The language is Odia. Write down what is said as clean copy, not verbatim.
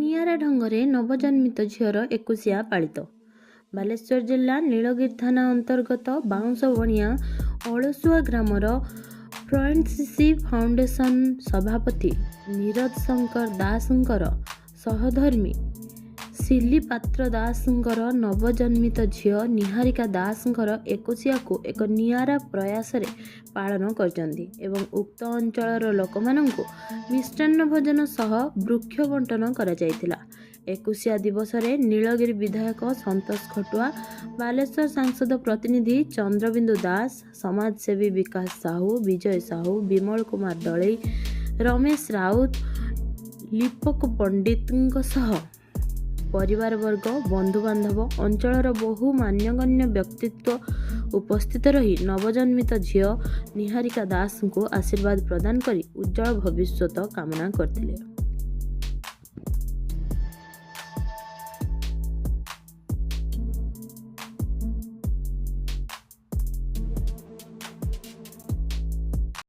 ନିଆରା ଢଙ୍ଗରେ ନବଜନ୍ମିତ ଝିଅର ଏକୋଇଶିଆ ପାଳିତ। ବାଲେଶ୍ୱର ଜିଲ୍ଲା ନୀଳଗିରି ଥାନା ଅନ୍ତର୍ଗତ ବାଉଁଶବଣିଆ ଅଳସୁଆ ଗ୍ରାମର ଫ୍ରଏଣ୍ଡସିସି ଫାଉଣ୍ଡେସନ ସଭାପତି ନୀରଦ ଶଙ୍କର ଦାସଙ୍କର ସହଧର୍ମୀ ସିଲି ପାତ୍ର ଦାସଙ୍କର ନବଜନ୍ମିତ ଝିଅ ନିହାରିକା ଦାସଙ୍କର ଏକୋଇଶିଆକୁ ଏକ ନିଆରା ପ୍ରୟାସରେ ପାଳନ କରିଛନ୍ତି ଏବଂ ଉକ୍ତ ଅଞ୍ଚଳର ଲୋକମାନଙ୍କୁ ମିଷ୍ଟାନ୍ନ ଭୋଜନ ସହ ବୃକ୍ଷ ବଣ୍ଟନ କରାଯାଇଥିଲା। ଏକୋଇଶିଆ ଦିବସରେ ନୀଳଗିରି ବିଧାୟକ ସନ୍ତୋଷ ଖଟୁଆ, ବାଲେଶ୍ୱର ସାଂସଦ ପ୍ରତିନିଧି ଚନ୍ଦ୍ରବିନ୍ଦୁ ଦାସ, ସମାଜସେବୀ ବିକାଶ ସାହୁ, ବିଜୟ ସାହୁ, ବିମଳ କୁମାର ଦଳେଇ, ରମେଶ ରାଉତ, ଲିପକ ପଣ୍ଡିତଙ୍କ ସହ ପରିବାରବର୍ଗ, ବନ୍ଧୁବାନ୍ଧବ, ଅଞ୍ଚଳର ବହୁ ମାନ୍ୟଗଣ୍ୟ ବ୍ୟକ୍ତିତ୍ୱ ଉପସ୍ଥିତ ରହି ନବଜନ୍ମିତ ଝିଅ ନିହାରିକା ଦାସଙ୍କୁ ଆଶୀର୍ବାଦ ପ୍ରଦାନ କରି ଉଜ୍ଜଳ ଭବିଷ୍ୟତ କାମନା କରିଥିଲେ।